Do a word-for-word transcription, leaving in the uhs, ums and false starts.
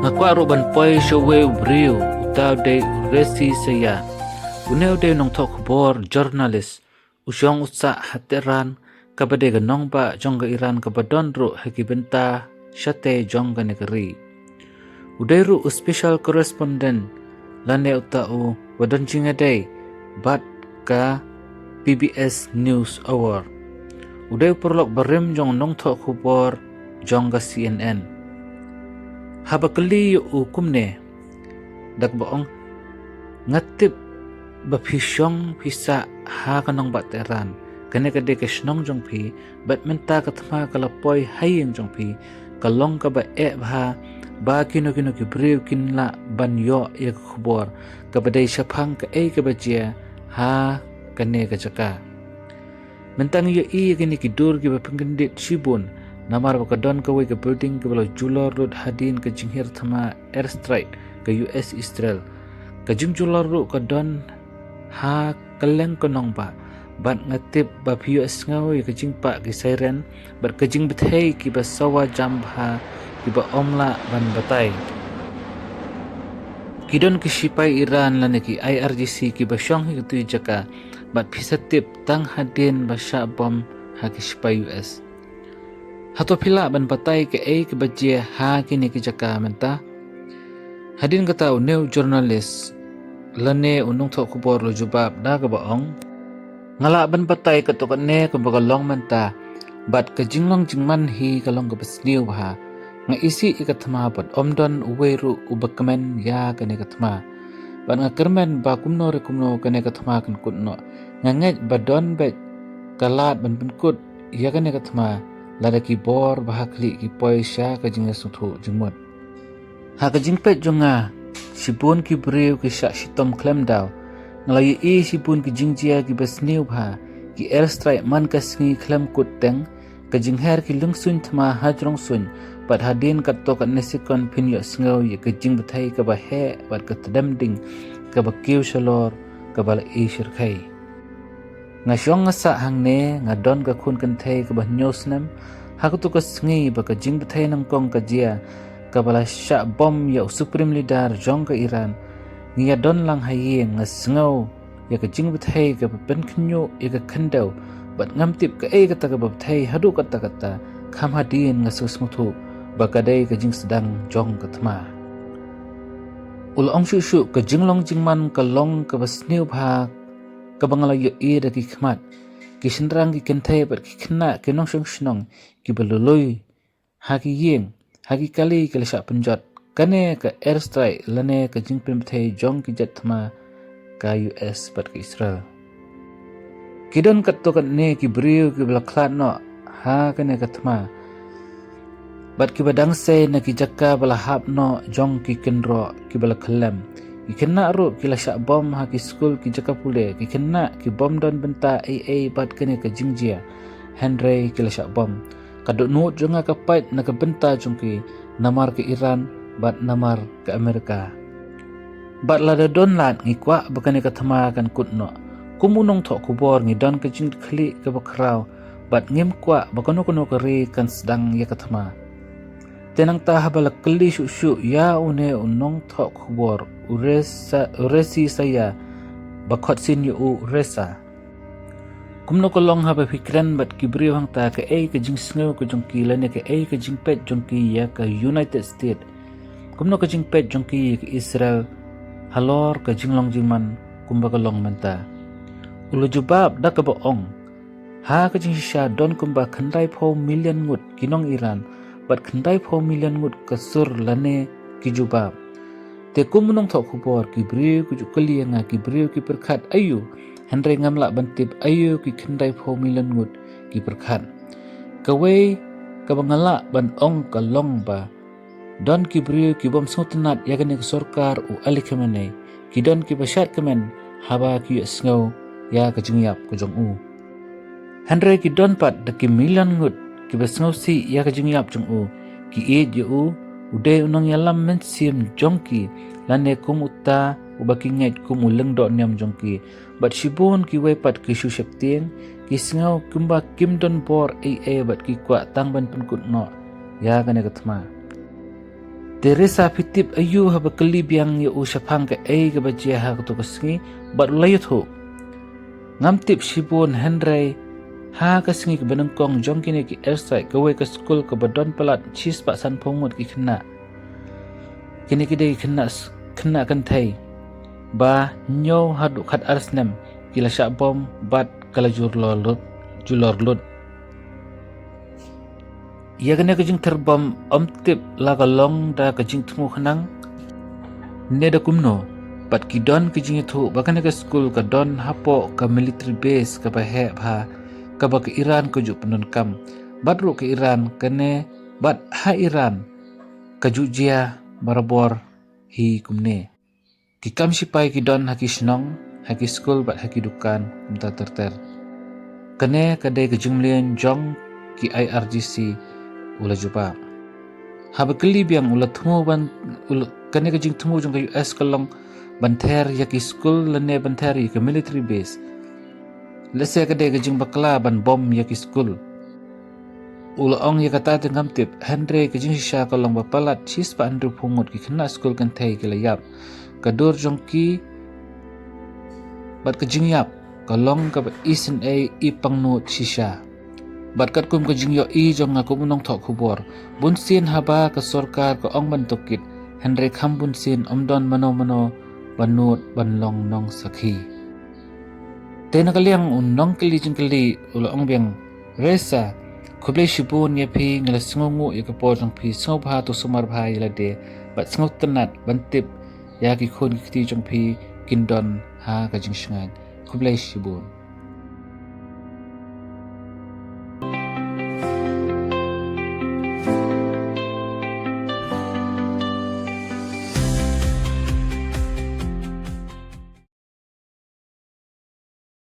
Nga kwah ruh ban poi sha uwei u briew, uta u dei u Resi Saya. Une u dei u nongthoh khubor, journalist, u shong u sah ha Tehran, kaba dei ka nongbah jong ka Iran kaba don ruh ha ki bynta shatei jong kane ka ri. U dei ruh u special correspondent lane uta uba don jingïadei bad ka P B S News Hour. U dei u paralok barim jong u nongthoh khubor jong ka C N N. Haba kylli ïa u kumne, da kaba ong, nga tip ba phi shong phi sah ha ka nongbah Tehran, kane ka dei ka shnong jong phi, bad mynta ka thma ka la poi ha ïing jong phi, ka long kaba eh bha ba kino kino ki briew kin lah ban ïoh ïa ka khubor kaba dei shaphang kaei kaba jia ha kane ka jaka. Mynta ngi ïohi ïa kine ki dur kiba pynkyndit shibun, namar ba ka don kawei ka building kaba la julor lut hadien ka jinghiar thma airstrike ka U S Israel. Ka jingjulor ruh ka don ha kylleng ka nongbah, bad nga tip ba phi ïohsngew ïa ka jingpah ki siren bad ka jingbthei kiba sawa jam bha, kiba ym lah ban batai. Ki don ki shipai Iran lane ki I R G C kiba shong ha katu ka jaka, bad phi sa tip tang hadien ba shah bom ha ki shipai U S. Hato phi lah ban batai kaei kaba jia ha kine ki jaka mynta? Hadien kata une u journalist lane u nongthoh khubor u la jubab da kaba ong, nga lah ban batai katto katne kumba ka long mynta, bad ka jinglong jingman hi ka long kaba sniew bha. Nga isih ïa ka thma bad ym don uwei ruh uba kmen ïa kane ka thma. Bad nga kyrmen ba kumno re kumno kane ka thma kan kut noh. Nga ngeit ba don beit ka lad ban pynkut ïa kane ka thma, lada ki bor ba ha khlieh ki poi sha ka jingïasngewthuh jingmut. Ha ka jingpeit jong nga, shibun ki briew ki shah shitom khlem daw. Nga la ïohi shibun ki jingjia kiba sniew bha, ki airstrike man ka sngi khlem kut teng, ka jingher ki lungsuiñ thma ha jrong suiñ, bad hadien katto katne sekon phin ïohsngew ïa ka jingbthei kaba heh bad ka tdem ding kaba kiew shalor kaba la i shyrkhei. Nga shong nga sah hangne, nga don ka khun kynthei kaba hynñiew snem. Ha katu ka sngi ba ka jingbthei nyngkong ka jia, kaba la shah bom ïa u Supreme Leader jong ka Iran, ngi ïa don lang ha ïing, nga sngew ïa ka jingbthei kaba pynkhynñiuh ïa ka khyndew, bad ngam tip kaei kata kaba bthei haduh katta katta, kham hadien nga sngewthuh ba ka dei ka jingsdang jong ka thma. U la ong shuh shuh, ka jinglong jingman ka long kaba sniew bha kaba nga la ïohi da ki khmat. Ki shynrang ki kynthei bad ki khynnah ki nongshong shnong kiba lui lui ha ki ïing, ha ki kali ki la shah pynjot. Kane ka airstrike lane ka jingpynbthei jong ki jet thma ka U S bad ka Israel. Ki don katto katne ki briew kiba la khlad noh ha kane ka thma, bad kiba dang sei na ki jaka ba la hap noh jong ki kynroh kiba la khyllem. Ki khynnah ruh ki la shah bom ha ki skul, ki jaka pule. Ki khynnah ki bym don bynta ei ei bad kane ka jingjia, hynrei ki la shah bom. Ka dohnud jong nga ka pait na ka bynta jong ki, namar ka Iran bad namar ka Amerika. Bad lada don lad, ngi kwah ba kane ka thma kan kut noh. Kum u nongthoh khubor ngi don ka jingkitkhlieh kaba khraw, bad ngim kwah ba kano kano ka ri kan sdang ïa ka thma. Te nangta haba la kylli shuh shuh ïa une u nongthoh khubor, u Resa, u Resi Saya, ba khot sien ïa u Resa. Kumno ka long haba phi kren bad ki briew hangta, kaei ka jingsngew ka jong ki lane kaei ka jingpeit jong ki ïa ka United States? Kumno ka jingpeit jong ki ïa ka Israel halor ka jinglong jingman kumba ka long mynta? U la jubab da kaba ong, ha ka jingshisha don kumba khyndaiphew million ngut ki nong Iran, bad khyndaiphew million ngut ka sur lane ki jubab. Te kum u nongthoh khubor, ki briew ki ju kylli ïa nga, ki briew ki pyrkhat aïu, hynrei ngam lah ban tip aïu ki khyndaiphew million ngut ki pyrkhat. Kawei kaba nga lah ban ong ka long ba don ki briew ki bym sngewtynnat ïa kane ka sorkar u Ali Khamenei, ki don kiba shad kmen haba ki ïohsngew ïa ka jingïap ka jong u. Hynrei ki don pat da ki million ngut kiba sngewsih ïa ka jingïap jong u, ki ïeit ïa u, u dei u nongïalam mynsiem jong ki, lane kum uta uba ki ngeit kum u lyngdoh niam jong ki. Bad shibun kiwei pat ki shu sheptieng, ki sngew kumba kim don bor ei ei bad ki kwah tang ban pynkut noh ïa kane ka thma. Te Resa, phi tip aïu haba kylli biang ïa u shaphang kaei kaba jia ha kato ka sngi, bad u la ïathuh. Ngam tip shibun, hynrei ha ka sngi kaba nyngkong jong kine ki exercise, kawei ka skul kaba don palat shispah sanphew ngut ki khynnah. Kine ki dei ki khynnah s-, khynnah kynthei ba hynñiew haduh khatar snem ki la shah bom bad ka la jur lor lut, julor lut. Ïa kane ka jingther bom ym tip la ka long da ka jingthmu khnang ne da kumno, bad ki don ka jingïathuh ba kane ka skul ka don hapoh ka military base kaba heh bha, kaba ka Iran ka ju pyndonkam. Bad ruh ka Iran kane, bad ha Iran ka ju jia barabor hi kumne. Ki kam shipai ki don ha ki shnong, ha ki skul bad ha ki dukan kumta ter ter. Kane ka dei ka jingmlien jong ki I R G C, u la jubab. Haba kylli biang, u la thmu ban, u la, kane ka jingthmu jong ka U S ka long ban ther ïa ki skul lane ban ther ïa ka military base. Lehse ka dei ka jingbakla ban bom ïa ki skul. U la ong ïa kata te ngam tip, hynrei ka jingshisha ka long ba palat shispah hynriewphew ngut ki khynnah skul kynthei ki la ïap. Ka dur jong ki bad ka jingïap ka long kaba isynei ipangnud shisha. Bad katkum ka jingïohi jong nga kum u nongthoh khubor, bunsien haba ka sorkar ka ong ban tohkit, hynrei kham bunsien ym don mano mano ban nud ban long nongsakhi. Te na ka liang u nongkylli jingkylli u la ong biang, Resa, khublei shibun ïa phi, nga la sngewnguh ïa ka por jong phi, sngewbha to sumar bha ïa lade bad sngewtynnat ban tip ïa ki khun ki kti jong phi kin don ha ka jingshngaiñ. Khublei shibun.